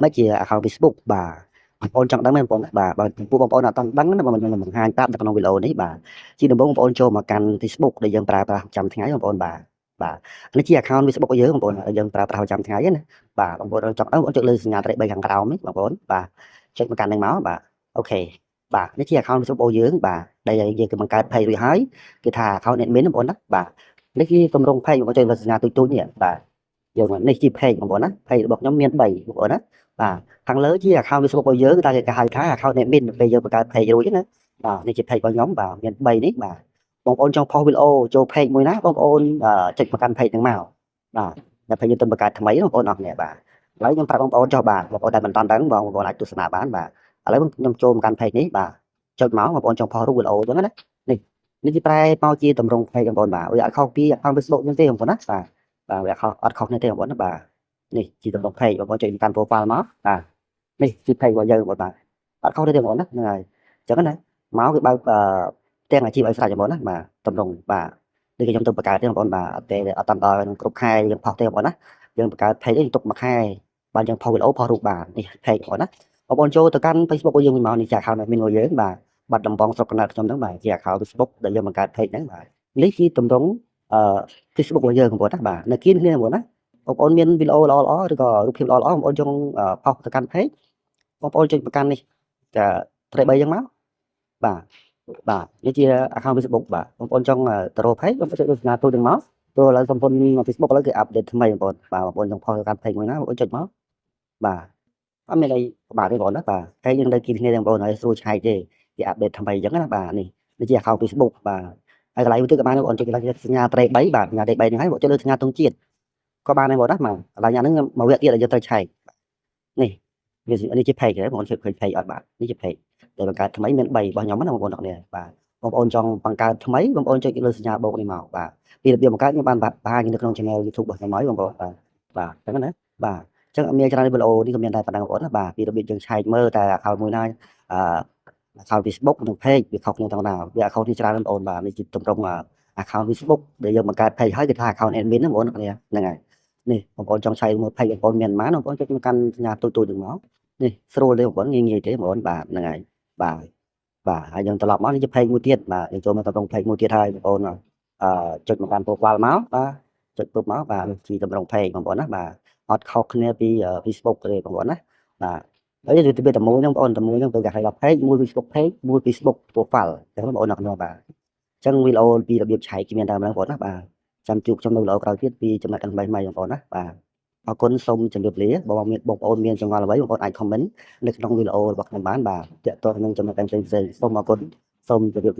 មិនជា account Facebook បាទបងប្អូនចង់ដឹងមែនបងប្អូនបាទបើចំពោះបងប្អូនអត់ដឹងណាបងខ្ញុំបង្ហាញប្រាប់នៅក្នុងវីដេអូនេះបាទជាដំបូងបងប្អូនចូលមកកាន់ Facebook ដែលយើងប្រើប្រាស់ប្រចាំថ្ងៃបងប្អូនបាទបាទនេះជា account Facebook របស់យើងបងប្អូនយើងប្រើប្រាស់ប្រចាំថ្ងៃណាបាទបងប្អូនចង់ដឹងបងប្អូនចុចលើសញ្ញាត្រី3ខាងក្រោមនេះបងប្អូនបាទចុចមកកាន់នឹងមកបាទ OK បាទនេះជា account Facebook របស់យើងបាទដែលយើងគឺបង្កើត page រួចហើយគេថា account admin បងប្អូនណាបាទនេះគឺទម្រង់ page បងប្អូនចុចលើសញ្ញាទូចៗនេះបាទយើងនេះជា page បងប្អូនណា page របស់ខ្ញុំមាន3បងប្អូនណាបាទខាងលើជា account Facebook របស់យើងតែគេហៅថា account admin ពេលយើងបង្កើត page រួចណាបាទនេះជា page របស់ខ្ញុំបាទមាន3នេះបាទបងប្អូនចង់ផុសវីដេអូចូល page មួយណាបងប្អូនចុចមកកាន់ page ហ្នឹងមកបាទតែ page យើងទៅបង្កើតថ្មីបងប្អូនអរគ្នាបាទឥឡូវខ្ញុំប្រាប់បងប្អូនចុះបាទបងប្អូនដែលមិនតាន់ដឹងបងប្អូនអាចទស្សនាបានបាទឥឡូវខ្ញុំចូលមកកាន់ page នេះបាទចុចមកបងប្អូនចង់ផុសរូបវីដេអូអញ្ចឹងណានេះនេះជាប្រែមកជាតម្រង page បងប្អូនបាទវាអត់ខុសពី account Facebook ហ្នឹងទេបងប្អូនណាបាទបាទវាអត់ខុសគ្នាទេបងប្អូនណាបាទនេះជាតម្រង page បងប្អូនចុចកាន់ profile មកបាទនេះជា page របស់យើងបងប្អូនបាទអត់ខុសទេបងប្អូនណាហ្នឹងហើយអញ្ចឹងណាមកគេបើកផ្ទាំងអាជីពឲ្យស្រេចបងប្អូនណាបាទតម្រងបាទនេះខ្ញុំទៅបង្កើតទេបងប្អូនបាទអត់ទេអត់តាមដល់គ្រប់ខែយើងផុសទេបងប្អូនណាយើងបង្កើត page នេះទុកមួយខែបាទយើងផុសវីដេអូផុសរូបបាទនេះ page បងប្អូនណាបងប្អូនចូលទៅកាន់ Facebook របស់យើងវិញមកនេះជា account admin របស់យើងបាទបាត់ដំបងស្រុកកំណើតខ្ញុំហ្នឹងបាទជា account Facebook ដែលយើងបង្កើត page ហ្នឹងបាទនេះជាទម្រង់អឺ Facebook របស់យើងបងប្អូនណាបាទនៅគៀនគ្នាបងប្អូនណាបងប្អូនមានវីដេអូល្អៗឬក៏រូបភាពល្អៗបងប្អូនចង់ផុសទៅកាន់ page បងប្អូនចុចមកកាន់នេះចាត្រី3ចឹងមកបាទបាទនេះជា account Facebook បាទបងប្អូនចង់ទៅរក page បងប្អូនចុចសញ្ញាទូទាំងមកព្រោះឥឡូវសម្ព័ន្ធ Facebook ឥឡូវគេ update ថ្មីបងប្អូនបាទបងប្អូនចង់ផុសទៅកាន់ page មួយណាបងប្អូនចុចមកបាទអត់មានអីពិបាកទេបងប្អូនណាបាទ page យើងនៅគៀនគ្នាបងប្អូនហើយស្រួលឆែកទេគេ update ថ្មីអញ្ចឹងណាបាទនេះនេះជា account Facebook បាទហើយកន្លែងមួយទៀតក៏បានបងប្អូនចុចកន្លែងសញ្ញាត្រី3បាទសញ្ញាត្រី3នេះហើយបងចុចលើសញ្ញាទង់ជាតិក៏បានដែរបងណាបាទកន្លែងហ្នឹងមកវគ្គទៀតដែលយើងត្រូវឆែកនេះវានេះជា page ទេបងប្អូនឃើញ page អត់បាទនេះជា page ដែលបង្កើតថ្មីមាន3របស់ខ្ញុំណាបងប្អូនទាំងគ្នាបាទបងប្អូនចង់បង្កើតថ្មីបងប្អូនចុចលើសញ្ញាបូកនេះមកបាទពីរបៀបបង្កើតខ្ញុំបានបង្ហាញនៅក្នុង channel YouTube របស់ខ្ញុំហើយបងប្អូនបាទបាទអញ្ចឹងណាបាទអញ្ចឹងអត់មានច្រើនវីដេអូនេះក៏មានតែប៉ុណ្ណឹងបងប្អូនណាបាទពីរបៀបយើងឆែកមើលតែ account មួយណាអឺ account Facebook និង page វាខុសគ្នាទាំងណាវា account នេះច្រើនបងប្អូនបាទនេះជាទម្រង់ account Facebook ដែលយើងបង្កើត page ហើយគេថា account admin ណាបងប្អូនគ្នាហ្នឹងហើយនេះបងប្អូនចង់ឆែកមើល page បងប្អូនមានប៉ុន្មានបងប្អូនចុចមកកាន់សញ្ញាទូចៗហ្នឹងមកនេះស្រួលទេបងប្អូនងាយងាយទេបងប្អូនបាទហ្នឹងហើយបាទបាទហើយយើងត្រឡប់មកនេះជា page មួយទៀតបាទយើងចូលមកត្រង់ page មួយទៀតហើយបងប្អូនអឺចុចមកកាន់ profile មកបាទចុចពុបមកបាទនេះជាទម្រង់ page បងប្អូនណាបាទអត់ខុសគ្នាពី Facebook ទេបងប្អូនណាបាទហើយវាតែមួយហ្នឹងបងប្អូនតែមួយហ្នឹងទៅគេហៅថា page មួយ Facebook page មួយ Facebook profile អញ្ចឹងបងប្អូនអរគុណបាទអញ្ចឹងវីដេអូពីរបៀបឆែកគេមានតែប៉ុណ្ណឹងបងប្អូនណាបាទចាំជួបខ្ញុំនៅវីដេអូក្រោយទៀតពីចំណុចថ្មីៗបងប្អូនណាបាទអរគុណសូមជម្រាបលាបងមានបងប្អូនមានចម្ងល់អ្វីបងប្អូនអាច comment នៅក្នុងវីដេអូរបស់ខ្ញុំបានបាទទាក់ទងនឹងចំណុចផ្សេងៗសូមអរគុណសូមជម្រាប